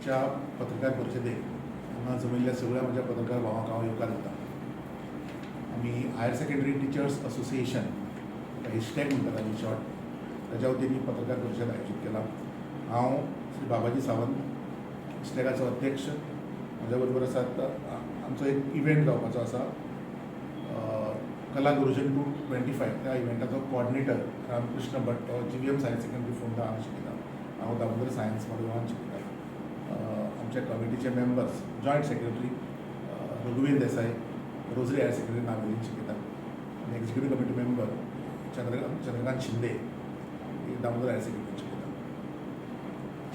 आयच्या पत्रकार परिशदेक हांगा जमिल्ल्या सगळ्या म्हज्या पत्रकार भावांक हांव येवकार दिता. आमी हायर सेकंडरी टिचर्स असोसिएशन, हिस्टॅक म्हणटात आमी शॉर्ट, ताच्या वतीन ही पत्रकार परिशद आयोजीत केला. हांव श्री बाबाजी सावंत, हिस्टॅकाचो अध्यक्ष. म्हज्या बरोबर आसात, आमचो एक इव्हेंट जावपाचो आसा, कला गुरुजन 225, त्या इव्हेंटाचो कॉर्डिनेटर रामकृष्ण भट. तो जीव्हीएम हायर सेकंडरी फोंडा हांगा शिकयता. हांव दामोदर सायन्स मडगांवान शिकयता. आमच्या कमिटीचे मेंबर्स, जॉयंट सेक्रेटरी रघुवीर देसाय, रोजरी हायर सेकंडरी नावेलीन शिकयता आनी executive committee member Chandrakant Shinde हे दामोदर हायर सेकंडरीन शिकयता.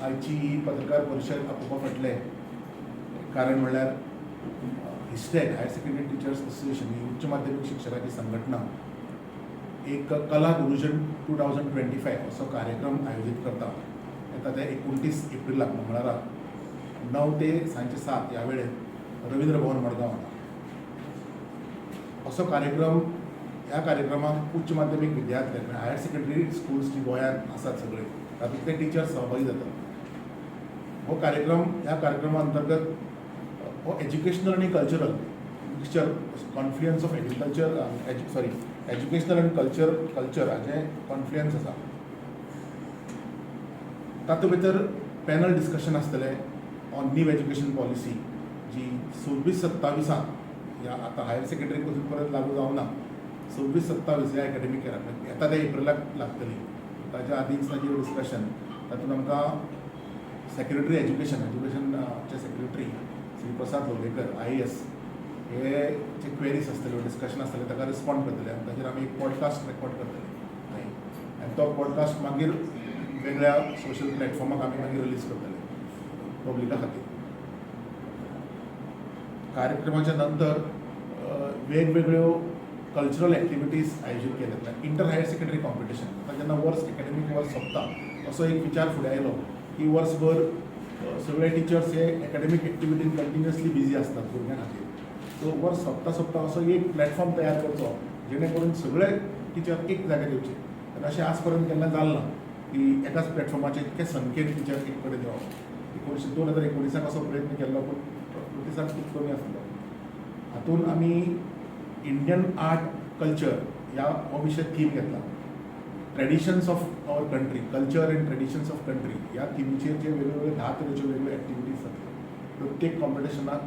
आयची ही पत्रकार परिशद आपोवपा फाटलें कारण म्हणल्यार हिस्टॅक, हायर सेकंडरी टिचर्स असोसिएशन ही उच्च माध्यमीक शिक्षकाची संघटना एक कला गुरुजन 2025 असो कार्यक्रम आयोजीत करता. येता ते 29 एप्रिलाक मंगळारा 9 ते सांजचे 7 ह्या वेळेत रवींद्र भवन मडगांव हांगा असो कार्यक्रम. ह्या कार्यक्रमाक उच्च माध्यमीक विद्यार्थी, म्हणजे हायर सेकंडरी स्कुल्स जी गोंयांत आसात सगळे, तातूंतले टिचर्स सहभागी जातात. हो कार्यक्रम, ह्या कार्यक्रमा अंतर्गत हो एज्युकेशनल आनी cultural mixture, confluence of agriculture, sorry, educational आनी कल्चर हाचें कॉन्फ्लुयन्स आसा. तातूंत भितर पॅनल डिस्कशन आसतलें ऑन न्यू एज्युकेशन पॉलिसी, जी 26-27 ह्या आतां हायर सेकंडरीक अजून परत लागू जावना. 26-27 ह्या एकाडेमीक इयराक येता त्या एप्रिलाक लागतली. ताच्या आदींच ताजेर डिस्कशन. तातूंत आमकां secretary education, एज्युकेशनचे secretary Shri Prasad Lolayekar IAS हे जे क्वेरीज आसतल्यो, डिस्कशन आसतलें, ताका रिस्पॉन्ड करतले आनी ताजेर आमी एक पॉडकास्ट रेकॉर्ड करतले थंय आनी तो पॉडकास्ट मागीर वेगळ्या सोशल प्लॅटफॉर्माक आमी मागीर रिलीज करतले पब्लिका खातीर. कार्यक्रमाच्या नंतर वेगवेगळ्यो कल्चरल एक्टिविटीज आयोजीत केल्यात. Inter higher secondary competition. आतां जेन्ना वर्स, एकाडेमीक वर्स सोंपता, असो एक विचार फुडें आयलो की वर्सभर सगळे टिचर्स हे एकाडेमीक एक्टिविटीन कंटिन्युअसली बिजी आसतात भुरग्यां खातीर. सो वर्स सोंपता सोंपता असो एक प्लॅटफॉर्म तयार करचो, जेणे करून सगळे टिचर एक जाग्यार येवचे. आनी अशें आज पर्यंत केन्ना जालें ना की एकाच प्लॅटफॉर्माचेर इतके संख्येन टिचर एक कडेन येवप. 2019 असो प्रयत्न केल्लो, पूण प्रतिसाद खूब कमी आसलो. हातून आमी इंडियन आर्ट कल्चर ह्या हो विशय थीम घेतला. Traditions of our country, culture and traditions of country ह्या थिमीचेर जे वेगवेगळे 10 तरेच्यो वेगवेगळ्यो एक्टिविटीज जातल्यो. प्रत्येक कॉम्पिटिशनाक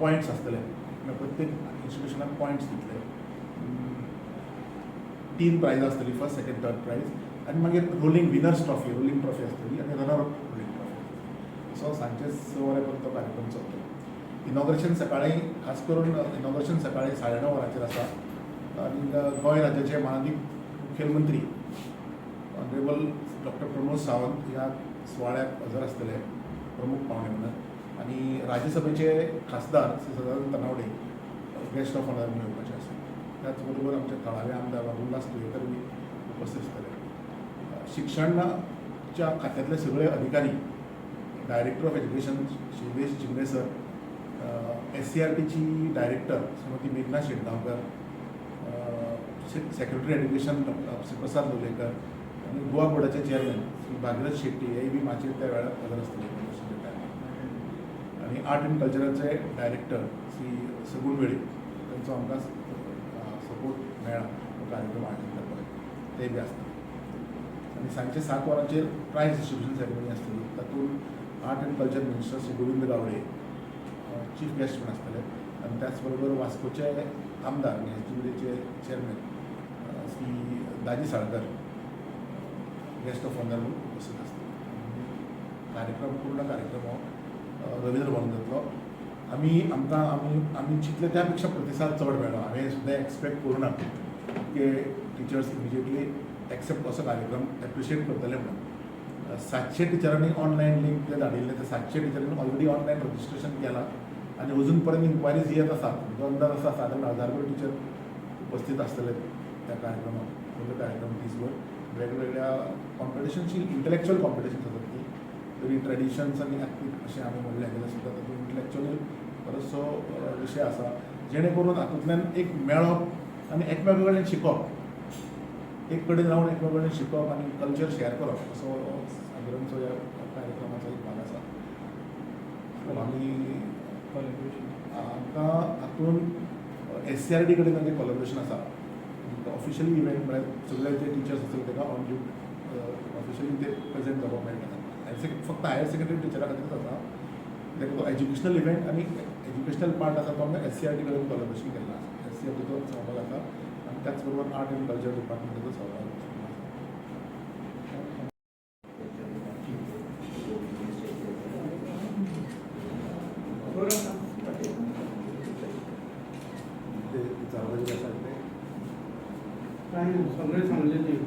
पॉयंट्स आसतले, म्हळ्यार प्रत्येक इन्स्टिट्युशनाक पॉयंट्स दितले. तीन प्रायज आसतली, फर्स्ट, सेकंड, थर्ड प्रायज आनी मागीर rolling winners trophy, rolling trophy आसतली आनी रनर रोलिंग ट्रॉफी आसतली. सो सांजचे 6 वरां पर्यंत तो कार्यक्रम चलतलो. इनॉग्रेशन सकाळी, खास करून इनॉग्रेशन सकाळी 9:30 वरांचेर आसा आनी गोंय राज्याचे मानादीक मुखेलमंत्री ऑनरेबल डॉक्टर प्रमोद सावंत ह्या सुवाळ्याक हजर आसतले प्रमुख पावणे म्हणून आनी राज्यसभेचे खासदार Shri Sadanand Tanavade guest of honour म्हणून येवपाचे आसा. त्याच बरोबर आमचे थळावे आमदार बाबू उल्हास तुयेकर बी उपस्थित आसतले. शिक्षणाच्या खात्यांतले सगळे अधिकारी, director of education Shailesh Zingde sir, एससीईआरटीची director Shrimati मेघना Shetgaonkar, secretary education doctor Shri Prasad Lolayekar आनी गोवा बोर्डाचे चेअरमॅन श्री भागीरथ शेट्टी हे बी माचयेर त्या वेळार हजर आसतले इनॉग्रेशनच्या टायमार. आनी आर्ट अँड कल्चराचे डायरेक्टर श्री सगूण वेळीप, तांचो आमकां सपोर्ट मेळ्ळा हो कार्यक्रम आयोजीत करपाक, ते बी आसता. आनी सांजचे 7 वरांचेर प्रायज डिस्ट्रिब्युशन सेरेमनी आसतली. तातूंत art and culture minister Shri Govind Gawade chief guest म्हूण आसतले आनी त्याच बरोबर वास्कोचे आमदार आनी एसजीबीडीचे chairman Shri Daji Salkar guest of honour म्हणून उपस्थित आसतले. कार्यक्रम, पूर्ण कार्यक्रम हो रवींद्र भवन जातलो. आमी आमकां आमी आमी चिंतले त्या पेक्षा प्रतिसाद चड मेळ्ळो. हांवें सुद्दां एक्सपेक्ट करूं ना की टिचर्स इमिजिएटली एक्सेप्ट असो कार्यक्रम एप्रिशिएट करतले म्हणून. 700 टिचरांनी ऑनलायन लिंक ते धाडिल्ले, ते 700 टिचरांनी ऑलरेडी ऑनलायन रजिस्ट्रेशन केलां आनी अजून पर्यंत इन्क्वायरीज येत आसात. म्हजो अंदाज आसा, सादारण हजारभर टिचर उपस्थित आसतले त्या कार्यक्रमाक. सगळे कार्यक्रम दीसभर वेगवेगळ्या कॉम्पिटिशनची, इंटलेक्च्युअल कॉम्पिटिशन जातात ती. तरी ट्रेडिशन्स आनी एथनीक अशें आमी म्हणलें जाल्यार सुद्दां तातूंत इंटलेक्च्युअल बरोचसो विशय आसा, जेणे करून हातूंतल्यान एक मेळप आनी एकमेका कडल्यान शिकप, एक कडेन रावन एकमेका कडेन शिकप आनी कल्चर शेअर करप, असो सादारणसो ह्या कार्यक्रमाचो एक भाग आसा. आमी आमकां हातून एससीईआरटी कडेन आमचें कोलॅबोरेशन आसा. ऑफिशियली इव्हेंट म्हळ्यार सगळे जे टिचर्स आसतले ताका ऑन ड्युटी ऑफिशियली ते प्रेझेंट जावपाक मेळटा. हायर फक्त हायर सेकंडरी टिचरा खातीरच आसा. ताका तो एज्युकेशनल इव्हेंट आनी एज्युकेशनल पार्ट आसा तो आमकां एससीईआरटी कडेन कोलॅबोरेशन केल्लो आसा. एससीईआरटीचो सहभाग आसा आनी त्याच बरोबर आर्ट अँड कल्चर डिपार्टमेंटाचो सहभाग आसा. ते विचारपाचें आसा ते काय ना, सगळें सांगलें.